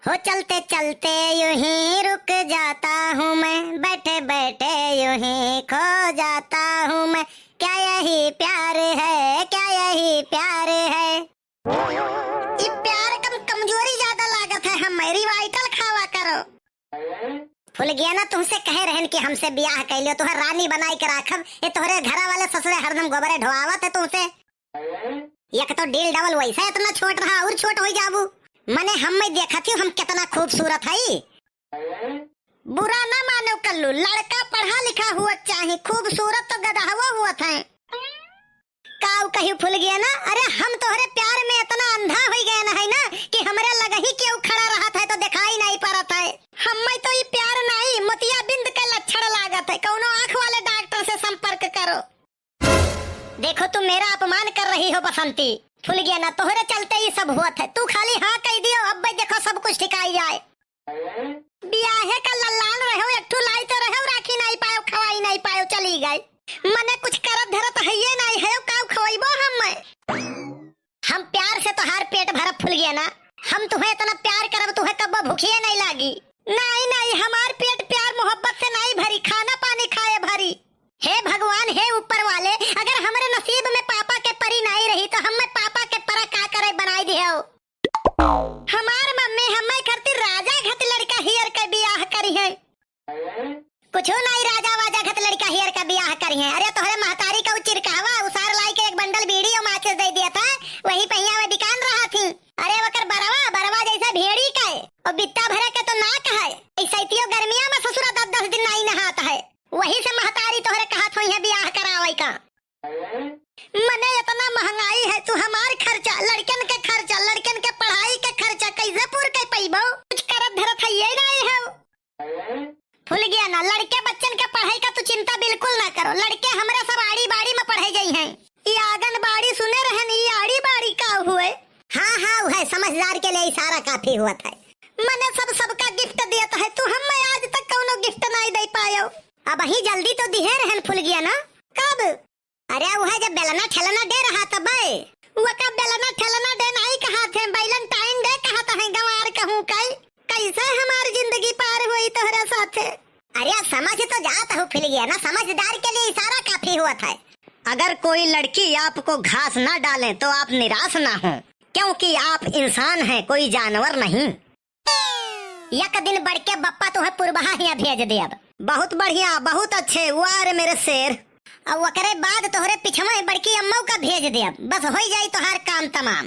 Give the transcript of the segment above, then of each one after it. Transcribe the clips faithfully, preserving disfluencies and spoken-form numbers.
हो चलते चलते यूं ही रुक जाता हूँ मैं, बैठे बैठे यूं ही खो जाता हूँ मैं, क्या यही प्यार है, क्या यही प्यार है? ई प्यार कम कमजोरी ज्यादा लागत है, हम revital खावा करो। फुलगियाना, तुहसे कहे रहन कि हमसे बियाह कइ लियो, तुहर रानी बनाइ के राखब। ये तोहरे घरा वाले ससुरे हरदम गोबरे ढोआवत है तुहसे। एक तो डील डबल वैसे इतना छोट रहा और छोट होइ जाबू। मने हम मैं देखत ही हम कितना खूबसूरत हई। बुरा ना मानो कल्लू, लड़का पढ़ा लिखा हुआ चाही, खूबसूरत तो गदहवो हुआ था। काऊ कही फुलगियाना, अरे हम तोहरे प्यार में इतना अंधा होइ गए न है ना कि हमरे लगही केहू खड़ा रहत है तो दिखाई नहीं पड़त है। हम्मे तो ई प्यार नहीं, मोतियाबिंद के लक्षण लागत है, कौनो आँख वाले डॉक्टर से संपर्क करो। देखो तुम मेरा अपमान कर रही हो बसंती। फुलगियाना, तोहरे चलते ई सब होत है, तू खाली हाँ कहि दियो, अब्बे देखो सब कुछ ठिकाइ जाए। बियाहे का लल्लान रहो, एक ठो लाई तो रहो, राखी नाई पायो, खवाई नाई पायो, चली गई। मने कुछ करत धरत हइये नाई है, काऊ खवइबो हम मैं? हम प्यार से तोहार पेट भरब फुलगियाना, हम तुहे इतना प्यार करब, तुहे कब्बो भूखिए नाई लागी। नाई, नाई, हमार पेट प्यार मोहब्बत से नाई भरी, खाना पानी खाए भरी। हे भगवान, हे ऊपर वाले, अगर हमरे नसीब में पापा के परी नाई रही तो हम्मे पापा के परा का करे बनाई दियो। हमार मम्मी हम्मे खातिर राजा घत लड़का हियर के बियाह करी है। कुछो नाई, राजा वाजा घत लड़का हियर का बियाह करी है। अरे तोहरे महतारी का उ चिरकावा उसार लाई के एक बंडल बीड़ी और माचिस दे दिया था, वही पहिया में बिकान रहा थी। अरे वकर बरवा, बरवा जैसे भेड़ी का है, और बित्ता भरे के तो नाक है। ऐसे इतियो गर्मिया में ससुरा दस दस दिन नाई नहात है, वही से महतारी तोहरे कहत होई है बियाह करावे का। मने इतना महंगाई है, तू हमार खर्चा, लड़कन के खर्चा, लड़कन के पढ़ाई के खर्चा कैसे पूर कर पइबो? कुछ करत धरत है ये नहीं है। फुलगियाना, लड़के बच्चन के पढ़ाई का तू चिंता बिल्कुल ना करो, लड़के हमरे सब आड़ी बाड़ी में पढ़े जाई हैं। ई आंगनबाड़ी सुने रहन, ई आड़ी बाड़ी का हुए? हाँ, हाँ, वह समझदार के लिए इशारा काफी हुआ था। मने सब सबका गिफ्ट देत है, तू हम्मे आज तक कौनो गिफ्ट नहीं दे पायो। अबही जल्दी तो दिहे रहन फुलगियाना। कब? अरे वह जब बेलना ठेलना डे रहा तबे। वका बेलना ठेलना डे नाई कहा थे, Valentine Day कहा थे, गंवार कहूँ कई। कैसे हमार जिंदगी पार हुई तोहरा साथे? अरे समझ तो जात हूँ फुलगियाना, समझदार के लिए इशारा काफी हुआ था। अगर कोई लड़की आपको घास ना डालें तो आप निराश ना हों, क्योंकि आप इंसान हैं, कोई जानवर नहीं। एक दिन बड़के बप्पा तुहे पुरबहा हियाँ भेज देब। बहुत बढ़िया, बहुत अच्छे, वाह रे मेरे शेर। अब ओकरे बाद तोहरे पिछवा बड़की अम्मऊ का भेज देब, बस होई जाई तोहार काम तमाम।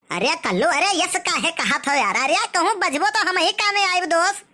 अरे कल्लू, अरे यस काहे कहत हो यार? अरे कहूँ बजबो तो हमही कामे आइब दोस्त।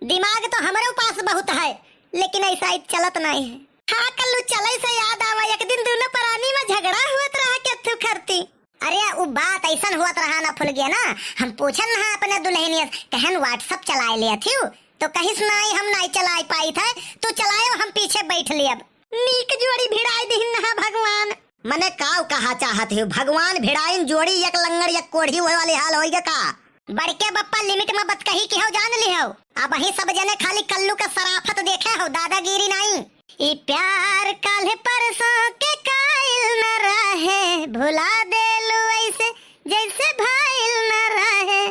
दिमाग तो हमरे पास बहुत है, लेकिन ऐसा ही चलत नहीं है। हाँ कल्लू, चले से याद आवा, एक दिन दोनों परानी में झगड़ा हुआ रहा के तू करती। अरे उ बात ऐसन हुआ रहा ना फुलगियाना, हम पूछन ना अपने दुल्हनिया से, कहन WhatsApp चलाए ले थी, तो कहिस नाई हम नाई चलाए पाई थे, तू चलायो हम पीछे बैठ लेब। नीक जोड़ी भिड़ाई दिहिन ना भगवान। मने काउ कहा चाहत हो, भगवान भिड़ाइन जोड़ी एक लंगड़ एक कोढ़ी होए वाली हाल होइगे का? बड़के बप्पा limit में बतकही किहो जान लिहो। अबही सब जने खाली कल्लू के सराफत देखे हो, दादागिरी नाई। ई प्यार काल्ह परसों के काइल न रहे, भुला देलू ऐसे जैसे भइल न रहे।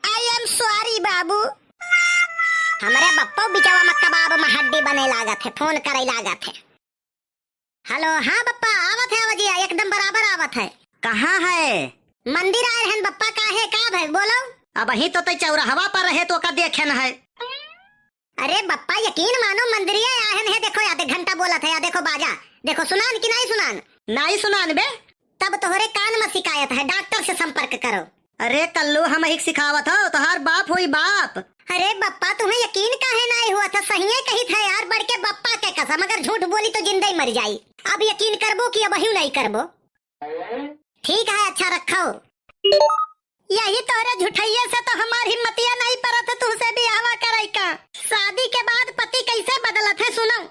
I am sorry बाबू। हमरे बप्पो बिचवा में कबाब में हड्डी बने लागत है, phone करे लागत है। Hello, हाँ बप्पा, आवत है आवाजिया, एकदम बराबर आवत है। कहाँ है? मंदिर आए रहन बप्पा, काहे, का भय, बोलो। अबही तो तै चौराहवा पर रहे तो का देखेन है। अरे बप्पा, यकीन मानो, मंदिरिया आए रहन है, देखो या देख घंटा बोलत है, या देखो बाजा, देखो सुनान कि नाई सुनान? नाई सुनान बे। तब तोहरे कान में शिकायत है, डॉक्टर से संपर्क करो। अरे कल्लू, हमहिक सिखावत हो, तोहार बाप होई बाप। अरे बप्पा, तुम्हें यकीन काहे नाई हुआ था? सहिये कही था यार, बड़के बप्पा के कसम, अगर झूठ बोली तो जिंदा ही मर जाई। अब यकीन करबो कि अबहियो नाई करबो? ठीक है, अच्छा रखो। यही तोहरे झूठैये से तो हमार हिम्मतिया नाई परत है तुहसे बियाहवा करे का। शादी के बाद पति कैसे बदलत है, सुनो।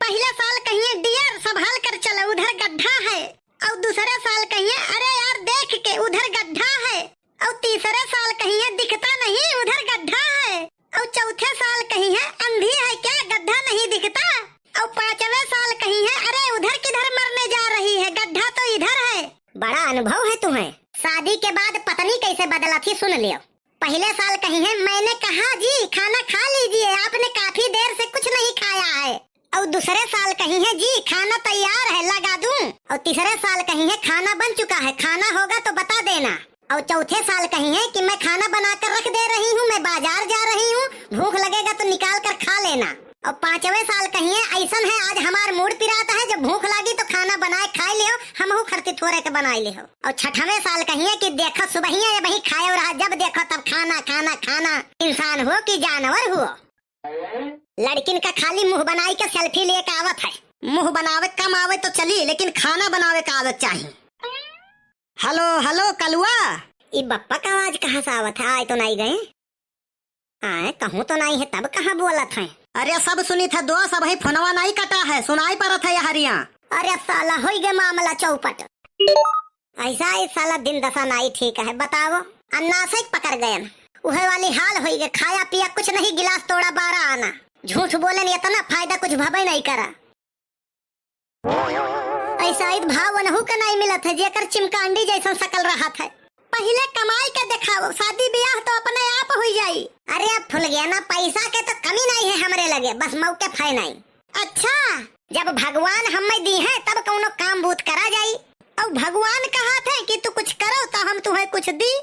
पहले साल कहिए, "Dear, संभाल कर चलो, उधर गड्ढा है।" और दूसरे साल कहिए, "अरे यार, देख के, उधर गड्ढा है।" और तीसरे साल कहिए, "दिखता नहीं, उधर गड्ढा है।" और चौथे साल कहिए, "अंधी है क्या, गड्ढा नहीं दिखता?" और पांचवें साल कहिए, "अरे, उधर किधर मरने जा रही है, गड्ढा तो इधर है।" बड़ा अनुभव है तुम्हें। शादी के बाद पत्नी कैसे बदलत ही, सुन लियो। पहले साल कहिहैं, "मैंने कहा जी, खाना खा लीजिए, आपने काफी देर से कुछ नहीं खाया है।" और दूसरे साल कहिहैं, "जी, खाना तैयार है, लगा दूं?" और तीसरे साल कहिहैं, "खाना बन चुका है, खाना होगा तो बता देना।" और चौथे साल कहिहैं कि "मैं खाना बनाकर रख दे रही हूँ, मैं बाजार जा रही हूँ, भूख लगेगा तो निकाल कर खा लेना।" और पांचवें साल कहिहैं, "ऐसन है, आज हमार मूड पिरात है, जब भूख लागी तो खाना बनाए खाए लियो, हमहू खरती थोरे के बनाए लियो।" और छठवें साल कहिहैं कि "देखो सुबहिया ये वही खाए रहा, जब देखो तब खाना, खाना, खाना। इंसान हो कि जानवर हो?" लड़किन का खाली मुंह बनाई के सेल्फी लेके आवत है। मुंह बनावे कम आवे तो चली, लेकिन खाना बनावे का आवे चाही। हेलो, हेलो, कलुआ। ई बप्पा का आवाज कहाँ से आवत है? आए तो नाई गए। आए, कहूँ तो नाई है, तब कहाँ बोलत है? अरे, सब सुनित है दोस्त, अबहीं फोनवा नाई कटा है, सुनाई परत है यहरिया। अरे साला, होई गए मामला चौपट। ऐसा ही साला दिन दशा नाई ठीक है, बताओ। अन्नासे पकड़ गयन, उहे वाली हाल होई गए, खाया पिया कुछ नहीं, गिलास तोड़ा बारह आना। झूठ बोलेन, इतना फायदा कुछ भबे नहीं करा। ऐसा ईद भाव वनहू के नाई मिलत है, जेकर चिमकांडी जैसन शकल रहत है। पहिले कमाई के देखाओ, शादी ब्याह तो अपने आप हुई जाई। अरे अब फुलगेना, पैसा के तो कमी नहीं है हमरे लगे, बस मौके फै नहीं। अच्छा, जब भगवान हमें दी है तब कौनो काम बूत करा जाई। और भगवान कहत है कि तू कुछ करो तो हम तुम्हें कुछ दी।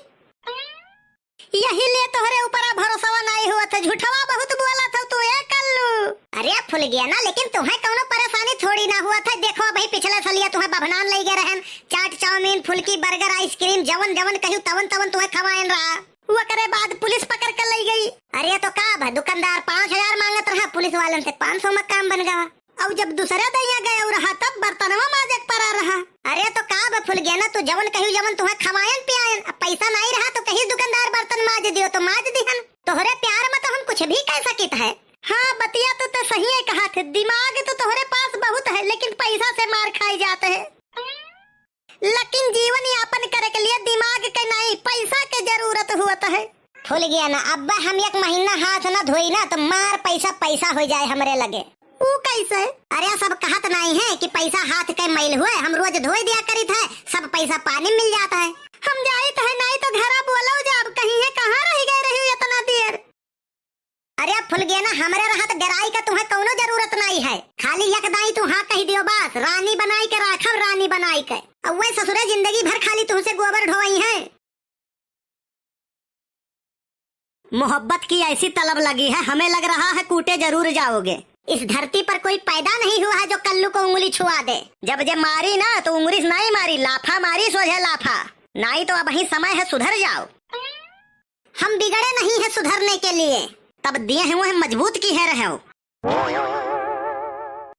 यही लिए तोहरे ऊपर भरोसवा नाई हुआ था, झूठवा बहुत बोला था तू, ए कल्लू। अरे फुलगेना, लेकिन तुम्हें कौनो परेशानी थोड़ी ना हुआ था। देखो, अबहीं पिछले सलिया तुम्हें बभनान लई गए रहन, चाट, चाउमीन, फुलकी, बर्गर, आइसक्रीम, जवन जवन कहियो तवन तवन तुम्हें खवाएन रहा। ओकरे बाद पुलिस पकड़ के लई गई। अरे तो का भा, दुकानदार पाँच हजार मांगत रहा, पुलिस वालन से पाँच सौ में काम बन गवा। और जब दूसरे दैया गए और रहा, तब बर्तनवा माजे के परा रहा। अरे तो का बा फुलगेना, तू जवन कहियो जवन तुहे खवायन पियायन, अब पैसा नाई रहा तो कही दुकानदार बर्तन माज दियो तो माज दिहन। तोहरे प्यार में तो हम कुछ भी कह सकित है। हाँ, बतिया तो ते सही है कहा थे, दिमाग तो तोहरे पास बहुत है, लेकिन पैसा से मार खाई जात है। लेकिन जीवन यापन करे के लिए दिमाग के नहीं, पैसा के जरूरत हुअत है। फुलगेना, अब्बा हम एक महीना हाथ न धोई ना, तो मार पैसा पैसा हो जाए हमरे लगे। ऊ कैसे? अरे, सब कहत नाई है कि पैसा हाथ के मैल हुए, हम रोज धोई दिया करित है, सब पैसा पानी मिल जात है। हम जाइत है, नाई तो घरा बोलो जाब, कहिहैं कहाँ रहि गए रही इतना देर। अरे फुलगेना, हमरे रहत डेराई का तुहे कौनो जरूरत नाई है, खाली एक दाई तू हाँ कहि दियो बस, रानी बनाई के राखब, रानी बनाई के। अउए ससुरे जिंदगी भर खाली तुहसे गोबर ढोवइहैं। मोहब्बत की ऐसी तलब लगी है, हमें लग रहा है कूटे जरूर जाओगे। इस धरती पर कोई पैदा नहीं हुआ है जो कल्लू को उंगली छुआ दे। जब जे मारी ना तो उंगली से नाई मारी, लाफा मारी, सोझे लाफा। नाई तो अबहीं समय है, सुधर जाओ। हम बिगड़े नहीं हैं सुधरने के लिए। तब दिए हुए हैं मजबूत की है रहे हो।